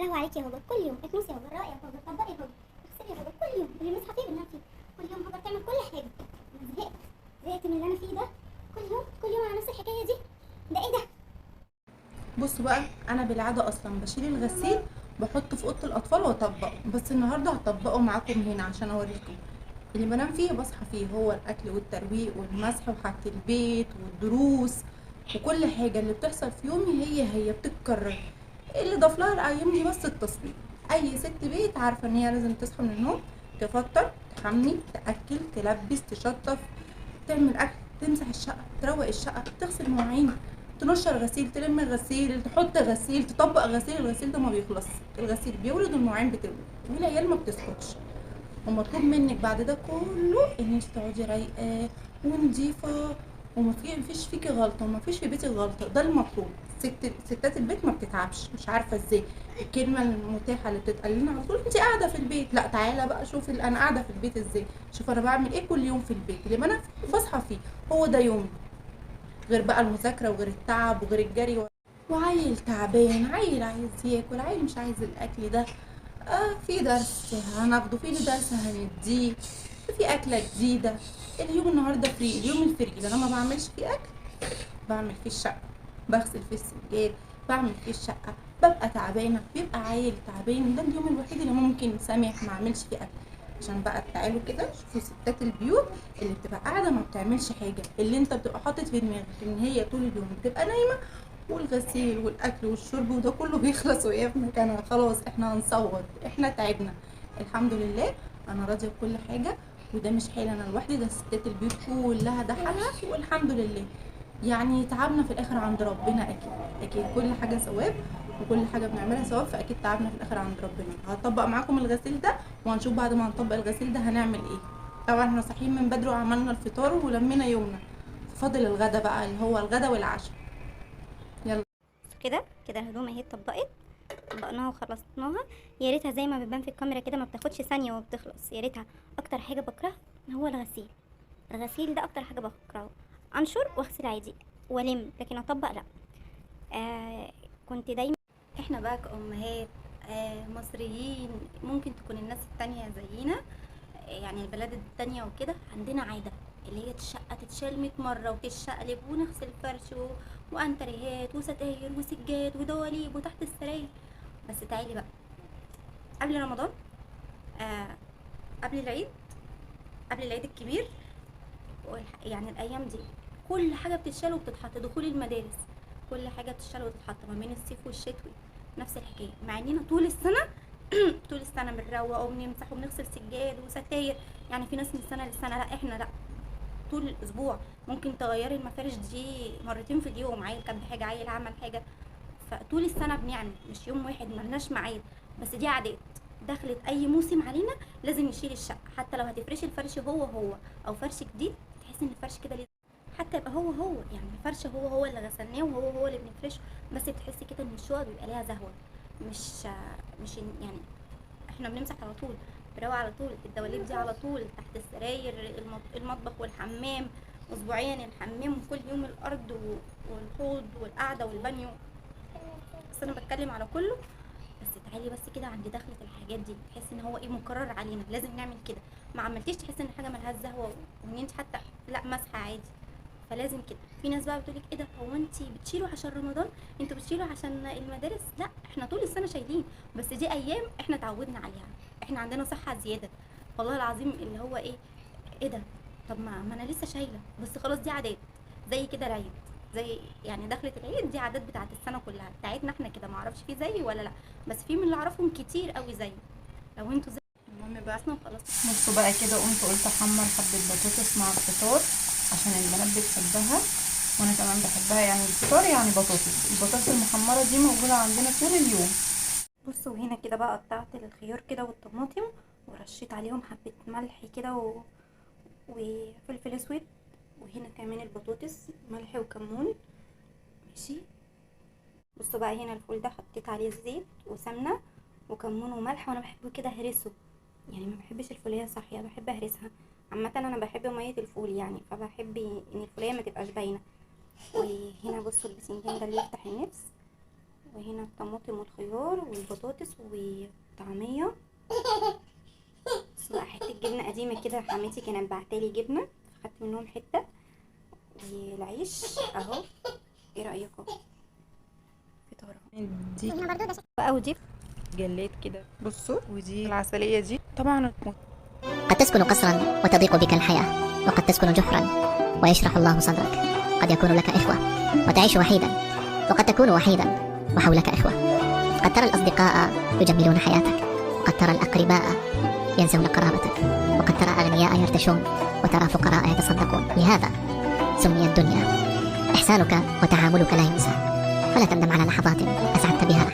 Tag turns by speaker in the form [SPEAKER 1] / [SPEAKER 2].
[SPEAKER 1] لهو عليك يا هاجر، كل يوم اكنسي يا هاجر، روقي يا هاجر، طبقي يا هاجر، اغسلي يا هاجر، كل يوم اللي بنصحى فيه بننام فيه، كل يوم هاجر تعمل كل حاجة. انا زهقت، زهقت من اللي انا فيه ده، كل يوم كل يوم على نفس الحكاية دي، ده ايه ده؟
[SPEAKER 2] بصوا بقى، انا بالعادة اصلا بشيل الغسيل بحطه في اوضة الاطفال واطبقه، بس النهارده هطبقه معاكم هنا عشان اوريكم اللي بنام فيه بصحى فيه، هو الاكل والترويق والمسح وحاجه البيت والدروس وكل حاجة اللي بتحصل في يومي هي هي بتتكرر. اللي ضاف لها الايام دي بس التصوير. اي ست بيت عارفه ان هي لازم تصحى من النوم، تفطر، تحمي، تاكل، تلبس، تشطف، تعمل اكل، تمسح الشقة، تروق الشقة، تغسل مواعين، تنشر غسيل، تلم غسيل، تحط غسيل، تطبق غسيل. الغسيل ده ما بيخلص، الغسيل بيولد والمواعين بتولد والعيال ما بتسكتش. ومطلوب منك بعد ده كله ان انت تقعدي رايقة ونضيفه وما فيش فيكي غلطه وما فيش في بيتك غلطه. ده المطلوب. ستات البيت ما بتتعبش، مش عارفه ازاي الكلمة المتاحة اللي بتتقال لنا على طول، انت قاعدة في البيت. لا تعالى بقى شوفي انا قاعدة في البيت ازاي، شوف انا بعمل ايه كل يوم في البيت اللي انا بصحى فيه، هو ده يومي. غير بقى المذاكرة وغير التعب وغير الجري، وعيل تعبان، عيل عايز ياكل، عيل مش عايز الاكل ده، في درس هناخده، في درس هنديه، في اكله جديدة. اليوم النهارده free، اليوم ال free اللي انا ما بعملش فيه اكل، بعمل فيه الشقة، بغسل فيه السجاد، بعمل فيه الشقة، ببقى تعبانة، بيبقى عيل تعبان. ده اليوم الوحيد اللي ممكن سامح ما اعملش فيه اكل. عشان بقى تعالوا كده شوفوا ستات البيوت اللي بتبقى قاعدة ما بتعملش حاجة، اللي انت بتبقى حاطط في دماغك ان هي طول اليوم بتبقى نايمة، والغسيل والاكل والشرب وده كله بيخلص وهي في مكانها. خلاص احنا هنصوت، احنا تعبنا. الحمد لله انا راضية بكل حاجة، وده مش حال انا لوحدي، ده ستات البيوت كلها ده حالها، والحمد لله. تعبنا في الاخر عند ربنا، اكيد اكيد كل حاجة ثواب وكل حاجة بنعملها ثواب، فاكيد تعبنا في الاخر عند ربنا. هطبق معاكم الغسيل ده وهنشوف بعد ما هنطبق الغسيل ده هنعمل ايه. طبعا احنا صاحيين من بدري وعملنا الفطار ولمينا يومنا، فاضل الغدا بقى اللي هو الغدا والعشاء. يلا
[SPEAKER 1] كده كده الهدوم اهي اتطبقت، طبقناها وخلصناها. يا ريتها زي ما بتبان في الكاميرا كده، ما بتاخدش ثانية وبتخلص. يا ريتها. اكتر حاجة بكرهها هو الغسيل، الغسيل ده اكتر حاجة بكرهه. انشر واغسل عادي والم، لكن اطبق لا. كنت دايما
[SPEAKER 3] احنا بقى كأمهات، مصريين، ممكن تكون الناس التانية زينا، يعني البلاد التانية وكده، عندنا عادة اللي هي الشقة تتشال 100 مرة وتتشقلب ونغسل فرش وانتريهات وستاير وسجاد ودواليب وتحت السراير. بس تعالي بقى قبل رمضان، قبل العيد، قبل العيد الكبير، يعني الايام دي كل حاجة بتتشال وبتتحط. دخول المدارس كل حاجة بتتشال وتتحط، ما بين الصيف والشتوي نفس الحكاية، مع اننا طول السنة طول السنة بنروق وبنمسح وبنغسل سجاد وستاير. في ناس من سنة لسنه، لا احنا لا، طول الاسبوع ممكن تغيري المفارش دي مرتين في اليوم، عيل كب حاجة، عيل عمل حاجة، فطول السنة بنعمل، مش يوم واحد، ملناش ميعاد. بس دي عادات دخلت اي موسم علينا لازم نشيل الشقة، حتى لو هتفرشي الفرش هو هو او فرش جديد، تحسي ان الفرش كده ليه، حتى يبقى هو هو، الفرش هو هو اللي غسلناه وهو هو اللي بنفرشه، بس بتحسي كده ان الشقق بيبقى ليها زهوه، مش احنا بنمسح على طول، بنروق على طول، الدواليب دي على طول، تحت السراير، المطبخ والحمام اسبوعيا، الحمام وكل يوم الارض والحوض والقعده والبانيو، بس انا بتكلم على كله. بس تعالي بس كده عند دخلة الحاجات دي تحسي ان هو ايه مكرر علينا، لازم نعمل كده، ما عملتيش تحسي ان حاجة ملهاش زهوه وان انت حتى لا مسحه عادي، فلازم كده. في ناس بقى بتقولك ايه ده، هو انت بتشيلوا عشان رمضان، انتوا بتشيلوا عشان المدارس؟ لا احنا طول السنة شايلين، بس دي ايام احنا اتعودنا عليها، احنا عندنا صحة زيادة والله العظيم، اللي هو ايه، ايه ده، طب ما انا لسه شايله، بس خلاص دي عادات زي كده العيد، زي دخلة العيد دي عادات بتاعت السنة كلها بتاعتنا احنا كده، ما اعرفش في زيي ولا لا، بس في من اللي اعرفهم كتير قوي زيي. لو انتوا زي
[SPEAKER 2] المهم بقى
[SPEAKER 3] اصلا خلاص.
[SPEAKER 2] بصوا بقى كده، قمت قلت احمر حبه بطاطس مع الفطار عشان البنات بتحبها وانا كمان بحبها، الفطار بطاطس، البطاطس المحمره دي موجودة عندنا طول اليوم.
[SPEAKER 3] بصوا هنا كده بقى قطعت الخيار كده والطماطم ورشيت عليهم حبه ملح كده وفلفل اسود، وهنا كمان البطاطس ملح وكمون ماشي. بصوا بقى هنا الفول ده حطيت عليه زيت وسمنه وكمون وملح، وانا بحبه كده اهرسه، ما بحبش الفوليه صاحية، بحب اهرسها. عامة انا بحب مية الفول فبحب ان الفوليه ما تبقاش باينة. وهنا بصوا البتنجان ده اللي يفتح النفس،
[SPEAKER 1] وهنا الطماطم والخيار والبطاطس والطعميه. بس بقى حتة جبنه قديمة كده، حماتي كانت بعتالي جبنه خدت منهم حتة. والعيش اهو. ايه رايكم؟ فطار
[SPEAKER 2] دي
[SPEAKER 1] بقى. ودي
[SPEAKER 2] جلات كده بصوا، ودي العسليه دي طبعا.
[SPEAKER 4] قد تسكن قصرا وتضيق بك الحياة، وقد تسكن جحرا ويشرح الله صدرك. قد يكون لك إخوة وتعيش وحيدا، وقد تكون وحيدا وحولك إخوة. قد ترى الأصدقاء يجملون حياتك، وقد ترى الأقرباء ينسون قرابتك، وقد ترى أغنياء يرتشون وترى فقراء يتصدقون. لهذا سمي الدنيا. إحسانك وتعاملك لا ينسى، فلا تندم على لحظات أسعدت بها.